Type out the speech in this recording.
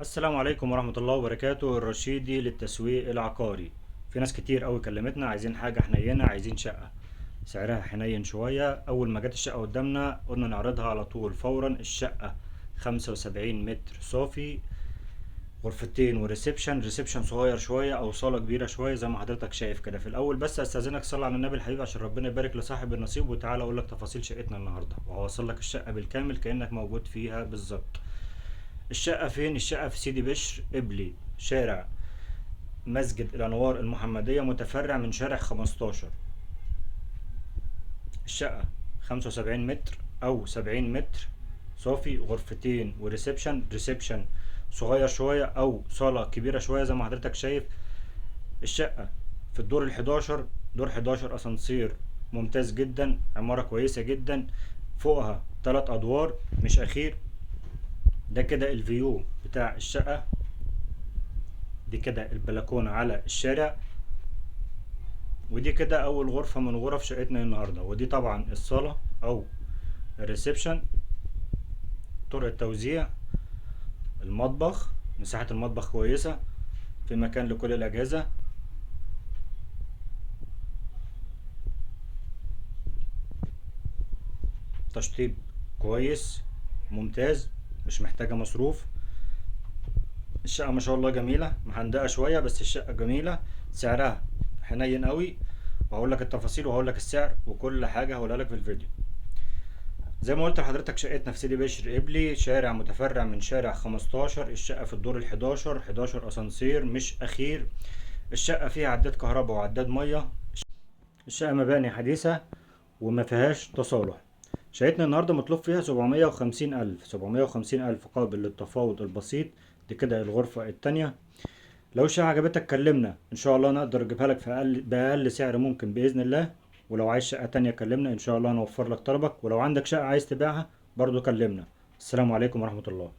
السلام عليكم ورحمة الله وبركاته. الرشيدي للتسويق العقاري. في ناس كتير قوي كلمتنا عايزين حاجة حنينة، عايزين شقة سعرها حنين شوية. أول ما جت الشقة قدامنا قلنا نعرضها على طول فورا. الشقة 75 متر صافي، غرفتين و reception، reception صغير شوية أو صالة كبيرة شوية زي ما حضرتك شايف كده. في الأول بس أستأذنك صلي على النبي الحبيب عشان ربنا يبارك لصاحب النصيب، وتعالى أقول لك تفاصيل شقتنا النهاردة، وهوصل لك الشقة بالكامل كأنك موجود فيها بالظبط. الشقة فين؟ الشقة في سيدي بشر قبلي، شارع مسجد الأنوار المحمدية، متفرع من شارع 15. الشقة 75 متر أو 70 متر صافي، غرفتين و reception، reception صغير شوية أو صالة كبيرة شوية زي ما حضرتك شايف. الشقة في الدور 11، دور 11، أسانسير ممتاز جدا، عمارة كويسة جدا، فوقها 3 أدوار مش أخير. ده كده ال view بتاع الشقة، دي كده البلكونة على الشارع، ودي كده أول غرفة من غرف شقتنا النهاردة، ودي طبعا الصالة أو ال reception، طرق التوزيع، المطبخ، مساحة المطبخ كويسة، في مكان لكل الأجهزة. تشطيب كويس ممتاز، مش محتاجة مصروف. الشقة ما شاء الله جميلة، محندقة شوية بس الشقة جميلة، سعرها حنين قوي، وهقول لك التفاصيل وهقول لك السعر وكل حاجة هقولها لك في الفيديو. زي ما قلت لحضرتك شقتنا في سيدي بشر قبلي، شارع متفرع من شارع 15، الشقة في الدور 11، 11 أسانسير مش أخير. الشقة فيها عداد كهرباء وعداد مية. الشقة مباني حديثة وما فيهاش تصالح. شقتنا النهاردة مطلوب فيها 750 ألف، 750 ألف قابل للتفاوض البسيط. دي كده الغرفة التانية. لو الشقة عجبتك كلمنا، إن شاء الله نقدر نجيبها لك بأقل سعر ممكن بإذن الله. ولو عايز شقة تانية كلمنا، إن شاء الله نوفر لك طلبك. ولو عندك شقة عايز تبيعها برضو كلمنا. السلام عليكم ورحمة الله.